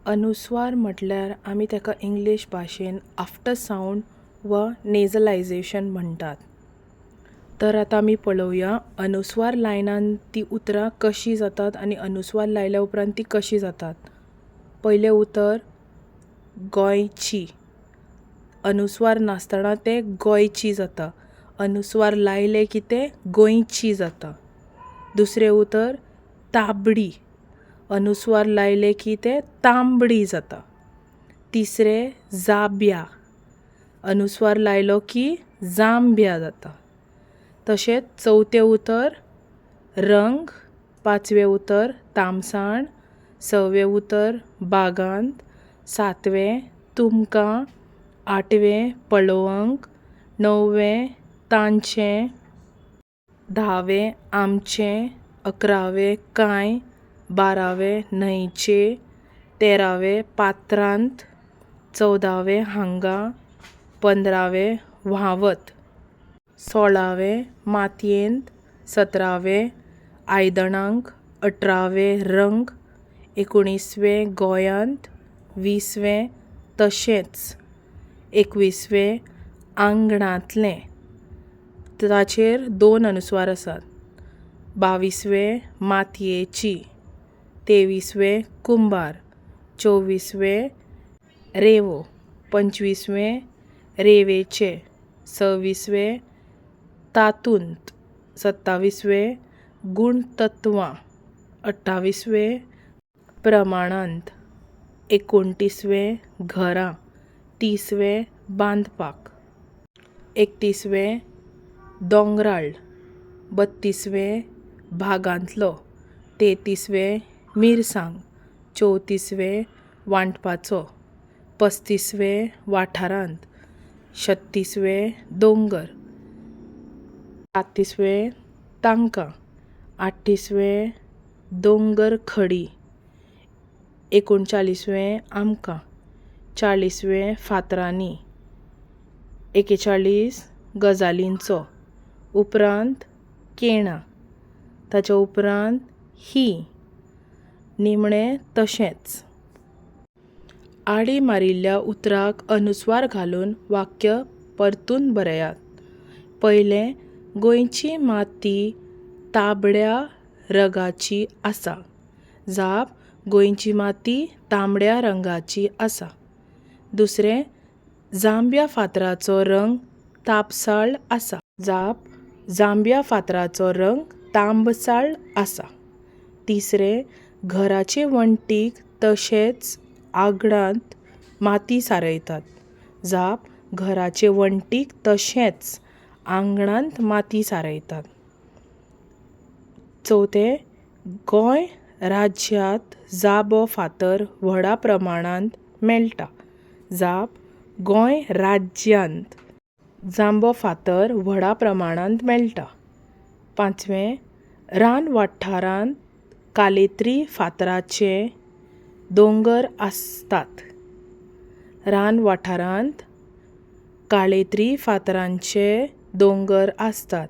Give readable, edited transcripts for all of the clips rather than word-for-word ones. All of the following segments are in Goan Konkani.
अनुस्वार म्हटल्यार आमी ताका इंग्लीश भाशेन आफ्टर सावंड वा नेजलायजेशन म्हणटात. तर आतां आमी पळोवया अनुस्वार लायनान ती उतरां कशीं जातात आनी अनुस्वार लायल्या उपरांत ती कशीं जातात. पयलें उतर गोंयची. अनुस्वार नासतना तें गोंयची जाता. अनुस्वार लायले की तें गोंयची जाता. दुसरें उतर ताबडी. अनुस्वार लायले की तें तांबडी जाता. तिसरें जाब्या. अनुस्वार लायलो की जांब्या जाता. तशेंच चवथें उतर रंग, पांचवें उतर तामसाण, सवें उतर बागांत, सातवें तुमकां, आठवें पळोवंक, णववें तांचें, धावें आमचें, अकरावें कांय, बारावें न्हंयचें, तेरावें पात्रांत, चवदावें हांगा, पंदरावें व्हांवत, सोळावें मातयेंत, सतरावें आयदणांक, अठरावें रंग, एकुणिसवें गोंयांत, विसवें तशेंच, एकविसवें आंगणांतलें. ताचेर दोन अनुस्वार आसात. बावीसवें मातयेची, तेविसवें कुंबार, चोवीसवें रेवो, पंचवीसवें रेवेचें, सव्वीसवें तातूंत, सत्तावीसवें गुणतत्वां, अठ्ठावीसवें प्रमाणांत, एकुणतीसवें घरां, तिसवें बांदपाक, एकतीसवें दोंगराळ, बत्तीसवें भागांतलो, तेत्तीसवें मिरसांग, चवतीसवें वांटपाचो, पस्तीसवें वाठारांत, छत्तीसवें दोंगर, सात्तीसवें तांकां, आठ्ठीसवें दोंगर खडी, एकुणचाळीसवें आमकां, चाळीसवें फातरांनी, एकेचाळीस गजालींचो, उपरांत केणां, ताच्या उपरांत ही, निमणें तशेंच. आडी मारिल्ल्या उतराक अनुस्वार घालून वाक्य परतून बरयात. पयलें, गोंयची माती तांबड्या रंगाची आसा. जाप, गोंयची माती तांबड्या रंगाची आसा. दुसरें, जांब्या फातराचो रंग तापसाळ आसा. जाप, जांब्या फातराचो रंग तांबसाळ आसा. तिसरें, घराचे वण्टीक तशेंच आंगणांत माती सारयतात. जाप, घराचे वण्टीक तशेंच आंगणांत माती सारयतात. चवथें, गोंय राज्यांत जांबो फातर व्हडा प्रमाणांत मेळटा. जाप, गोंय राज्यांत जांबो फातर व्हडा प्रमाणांत मेळटा. पांचवें, रान वाठारांत कालेत्री फातराचे दोंगर आसतात. रान वाठारांत काळेत्री फातरांचे दोंगर आसतात.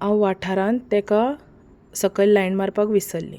हांव वाठारांत ताका सकयल लायन मारपाक विसरली.